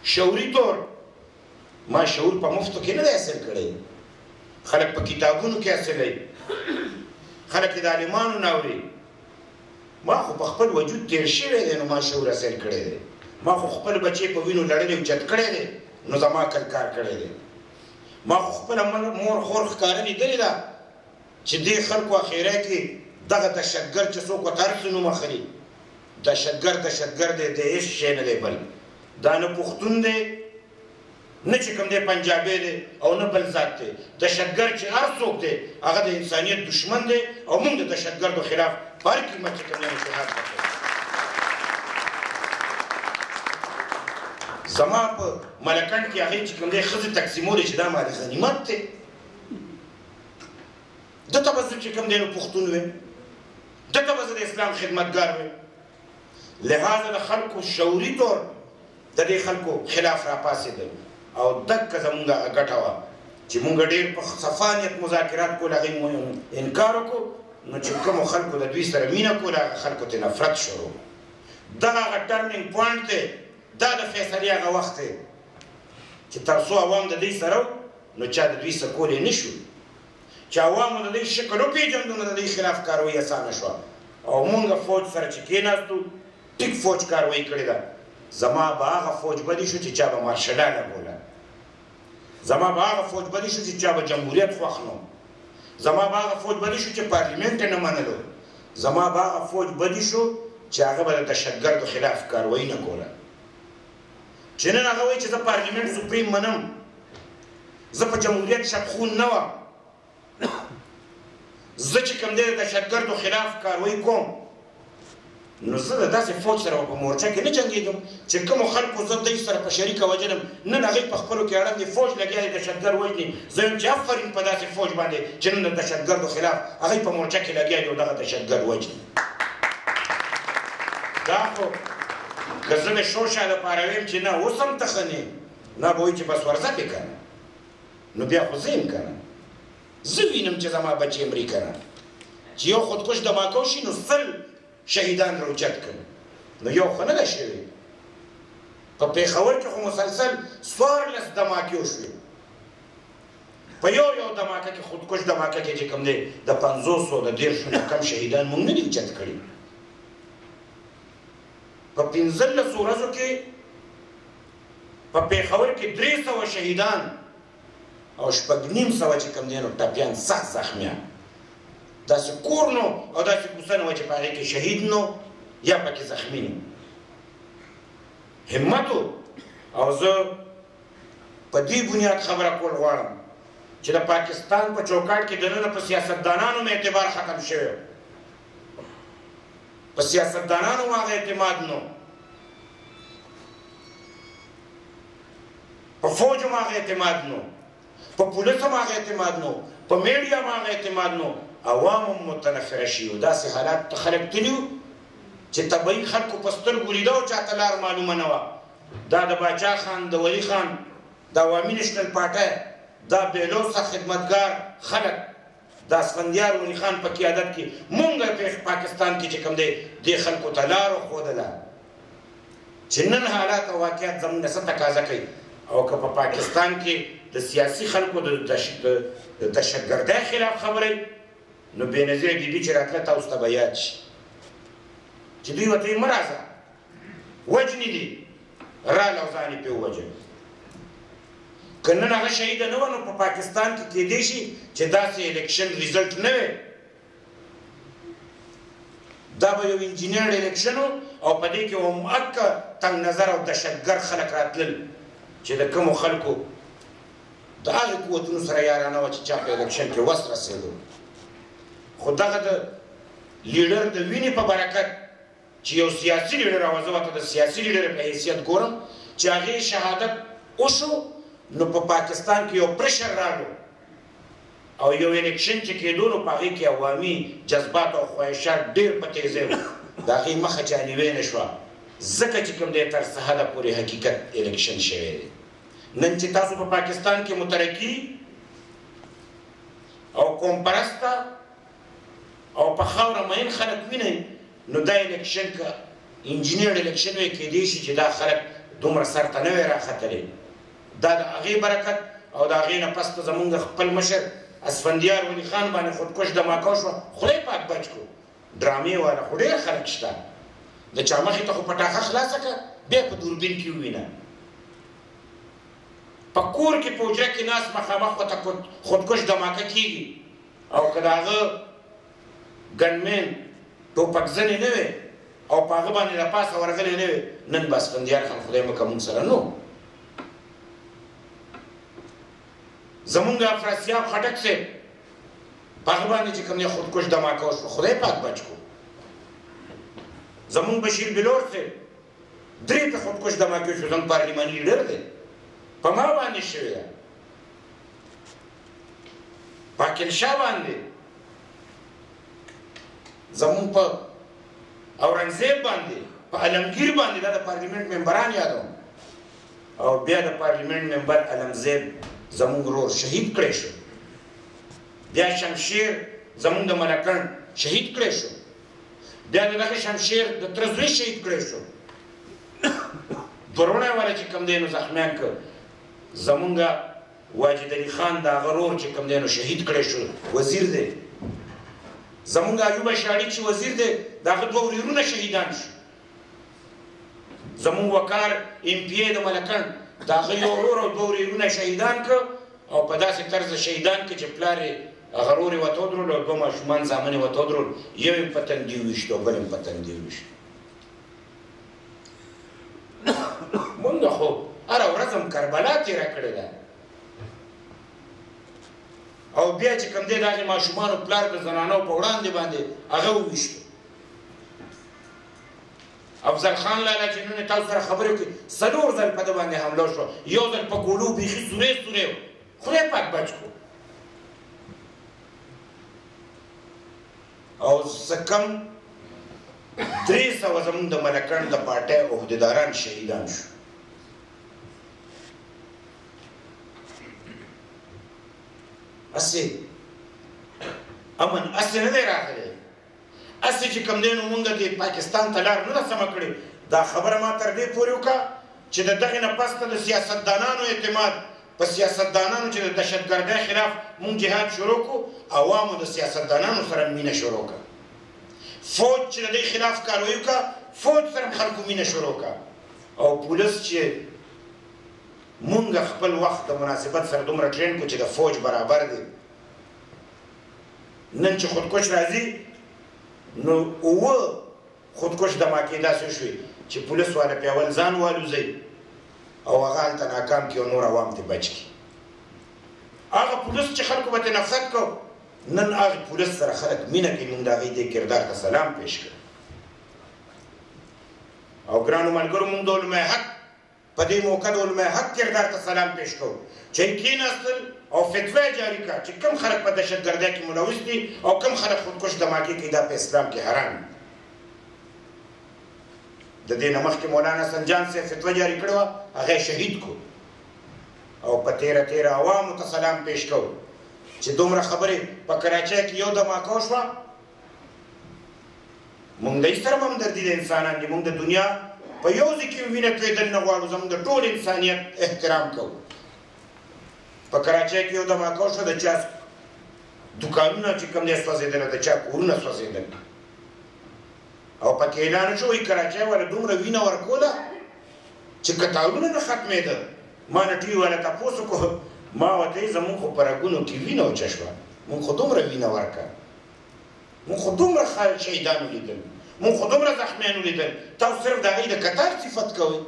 شعوري طور ما شعور په مفتو کې نه دی حاصل کړی، خلک په کتابونو کې حاصلوي، خلک یې د عالمانو نه اوري. ما خو په خپل وجود تېر شوی دی، نو ما شعور حاصل کړی دی. ما خو خپل بچی په وینو لړلی اوچت کړی دی، نو زما عقل کار کړی دی. ما خو خپله مور خور ښکاره لیدلې ده چې دې خلکو اخیری کې دغه دهشتګرد چې څوک ورته هر څه نوم اخلي، دهشتګرد دهشتګرد دی، دی هېڅ شی نه دی بل. دا نه پښتون دی، نه چې کوم دی پنجابی دی، او نه بل ذات دی. دهشتګرد چې هر څوک دی هغه د انسانیت دشمن دی، او موږ د دهشتګردو خلاف په هر قیمت چې کوم دی جهاد وکړو. زما په ملکنډ کې هغې چې کوم دی ښځې تقسیمولې چې دا مال غنیمت دی، ده ته به زه چې کوم دی نو پښتون وی، ده ته به زه د اسلام خدمتګار وی. لهذا د خلکو شعوري طور د دې خلکو خلاف راپاڅېدل، او دکه زمونږ هغه ګټه وه چې مونږ ډېر په صفا نیت مذاکرات کول، هغې مو انکار وکړو. نو چې کومو خلکو د دوی سره مینه کوله هغه خلکو ته نفرت شروع. دغه هغه turning point دی، دا د فیصلې هغه وخت دی چې تر څو عوام د دوی سره و، نو چا د دوی څه کولی نه شو. چې عوامو د دوی شکل وپېژندو، نو د دوی خلاف کاروایي اسانه شوه. او مونږ فوج سره چې کېناستو، ټیک فوج کاروایي کړې ده. زما به هغه فوج بدی شو چې چا به مارشلا لګوله، زما به هغه فوج بدی شو چې چا به جمهوریت خوښ نو، زما به هغه فوج بدی شو چې پارلیمنټ یې نه منلو، زما به هغه فوج بدی شو چې هغه به د دهشتګردو خلاف کاروایي نه کوله. چې نن هغه وایي چې زه پارلیمنټ سپریم منم، زه په جمهوریت شپخون نه وم، زه چې کوم دی د دهشتګردو خلاف کاروایي کوم، نو زه د داسې فوج سره په مورچه کې نه جنګېږم چې کومو خلکو زه دوی سره په شریکه وژلم. نن هغوی په خپلو کې اړم دي، فوج لګیا دی دهشتګرد وژني. زه وایم چې افرین په داسې فوج باندې چې نن د دهشتګردو خلاف هغوی په مورچه کې لګیا دي او دغه دهشتګرد وژني. دا خو که زه د شوشا لپاره ویم چې نه اوس هم ته ښه نه، نه به وایي چې بس ورځه پې که نه، نو بیا خو زه یم که نه، زه وینم چې زما بچی مري که نه. چې یو خودکش دماکه وشي نو 100 شهیدان راوچت کړم، نو یو خو نه ده شوې. په پېښور کې خو مسلسل 14 دماکې وشوې، په یو یو دماکه کې خودکش دماکه کې چې کوم دی د 50 د 30 نه کم شهیدان موږ نه دي اوچت کړي. په 15 ورځو کې په پېښور کې 300 شهیدان او 650 چې کوم دی نو ټپیان سخت زخمیان. داسې کور نو او داسې کوڅه نه وه چې په هغې کې شهید نو یا پکې زخمي نو. همت او زه په دې بنیاد خبره کول غواړم چې د پاکستان په چوکاټ کې دننه په سیاستدانانو مې اعتبار ختم شوی، په سیاستدانانو هغه اعتماد نو، په فوج هم هغه اعتماد نو، په پولیس هم هغه اعتماد نو، په میډیا هم هغه اعتماد نو. عوام هم متنفره شوي. داسې حالات ته خلک تللي وو چې طبیعي خلکو په سترګو لیده او چاته لار معلومه نه وه. دا د باچا خان، د ولي خان، د عوامي نشنل پارټۍ دا بېلوسه خدمتګار خلک د اسفندیار ولي خان په قیادت کې مونږ په پاکستان کې چې کوم دی دې خلکو ته لار وښودله چې نن حالات او واقعیت زموږ نه څه تقاضا کوي. او که په پاکستان کې د سیاسي خلکو د دهشتګردۍ خلاف خبرې، نو بېنظیره بیبي چې راتله تاسو ته به یاد شي چې دوی ورته وایي مه راځه، وژني دي، راله او ځان یې پرې ووژل. که نن هغه شهیده نه وه نو په پاکستان کې کېدی شي چې داسې election result نه وی، دا به یو engineered election و او په دې کې هم اکه تنګ نظر او دهشتګرد خلک راتلل چې د کومو خلکو د هغې قوتونو سره یارانه وه چې چا په election کې وس رسېدو. خو دغه د لیډر د وینې په برکت چې یو سیاسي لیډر، او زه ورته د سیاسي لیډر په حیثیت ګورم، چې هغې شهادت وشو، نو په پاکستان کې یو pressure راغلو او یو election چې کېدو نو په هغې کې عوامي جذبات او خواهشات ډېر په تېزۍ وو. د هغې مخه چا نیوی نه شوه، ځکه چې کوم دی تر څه حده پورې حقیقت election شوی دی. نن چې تاسو په پاکستان کې مترقي او قومپرسته او په خاوره مین خلک وینئ، نو دا election که engineered election وی، کېدی شي چې دا خلک دومره سر ته نه وی راختلی. دا د هغې برکت او د هغې نه پس ته زمونږ خپل مشر اسفندیار ولي خان باندې خودکش دماکه وشوه، خدای پاک بچ کړو. ډرامې والا خو ډېر خلک شته، د چا مخې ته خو پټاخه خلاصه کړه بیا په دوربین کې ووینه. په کور کې په حجره کې ناست مخامخ ورته خودکش دماکه کېږي، او که د هغه ګنمین ټوپک زنې نه وی او په هغه باندې د پاسه ورغلی نه وی، نن به اسفندیار خان خدای مه که مونږ سره نو. زمونږ افراسیاب خټک صاحب په هغه باندې چې کوم دی خودکش دماکه وشوه، خدای پاک بچ کړو. زمونږ بشیر بلور صاحب درې په خودکش دماکه وشو، زمونږ پارلیماني لیډر دی، په ما باندې شوې ده، په عاقل شاه باندې، زمونږ په اورنګزیب باندې، په علمګیر باندې، دا د پارلیمنټ ممبران یادوم. او بیا د پارلیمنټ ممبر علمزیب زمونږ ورور شهید کړی شو، بیا شمشیر زمونږ د ملکڼ شهید کړی شو، بیا د دغه شمشیر د تره زوی شهید کړی شو. دوه وروڼه والا چې کوم دی نو زخمیان کړ. زمونږ واجد علي خان د هغه ورور چې کوم دی نو شهید کړی شو، وزیر دی. زمونږ ایوب شاړي چې وزیر دی، د هغه دوه ورېرونه شهیدان شو. زمونږ وکار ایم پي ای د ملکڼ د هغه یو ورور او دوه ورېرونه شهیدان کړ، او په داسې طرز شهیدان کړ چې پلار یې هغه ورور یې ورته ودرول او دوه ماشومان زامن یې ورته ودرول، یو یې په تندي وویشت او بل یې په تندي وویشت. مونږ خو هره ورځ هم کربلا تېره کړې ده. او بیا چې کوم دی د هغې ماشومانو پلار د زنانو په وړاندې باندې هغه وویشتو. افضل خان لالا چې نن تاسو سره خبرې وکړې، څلور ځل په ده باندې حمله وشوه، یو ځل په ګولو بیخي سورې سورې و، خدای پاک بچ کړو. او څه کم 300 زمونږ د ملکڼ د پارټۍ عهدیداران شهیدان شو. هسې امن هسې نه دی راغلی، هسې چې کوم دی نو مونږ دې پاکستان ته لار نه ده سمه کړې. دا خبره ما تر دې پورې وکړه چې د دغې نه پس ته د سیاستدانانو اعتماد په سیاستدانانو چې د دهشتګردۍ خلاف مونږ جهاد شروع کړو، عوامو د سیاستدانانو سره مینه شروع کړه. فوج چې د دې خلاف کاروایی وکړه، فوج سره هم خلکو مینه شروع کړه. او پولیس چې مونږ خپل وخت د مناسبت سره دومره ټرین کړو چې د فوج برابر دی. نن چې خودکش راځي نو اووه خودکش دماکې داسې وشوې چې پولیس والا پې اول ځان والوځوي او هغه هلته ناکام کړي او نور عوام ترې بچ کړي. هغه پولیس چې خلکو به ترې نفرت کو، نن هغه پولیس سره خلک مینه کوي. مونږ د هغې دې کردار ته سلام پیش کړ. او ګرانو ملګرو، مونږ د علماء حق په دې موقع د علماء حق کردار ته سلام پیش کوو چې یې کېناستل او فتوا یې جاري کړه چې کوم خلک په دهشتګردۍ کې ملوث دي او کوم خلک خودکش دماکې کوي، دا په اسلام کې حرام دي. د دې نه مخکې مولانا حسن جان صاحب فتوا جاري کړې وه، هغه یې شهید کړو. او په تېره تېره عوامو ته سلام پیش کوو چې دومره خبرې په کراچۍ کې یو دماکه وشوه. مونږ د هېڅ سره هم همدردي د انسانان دي، مونږ د دنیا په یو ځای کې وینه تویېدل نه غواړو، زمونږ د ټول انسانیت احترام کوو. په کراچۍ کې یو دماکه وشوه، د چا دوکانونه چې کوم دی سوځېدل، د چا کورونه سوځېدل، او پکې اعلان وشو وایي کراچۍ والا دومره وینه ورکوله چې کتارونه نه ختمېده. ما نه ټي وي والا تپوس وکړو، ما ورته ویل زمونږ خو په رګونو کې وینه وچه شوه، مونږ خو دومره وینه ورکړه، مونږ خو دومره شهیدان ولیدل، مونږ خو دومره زخمیان ولیدل، تاسو صرف د هغوی د کتار صفت کوئ.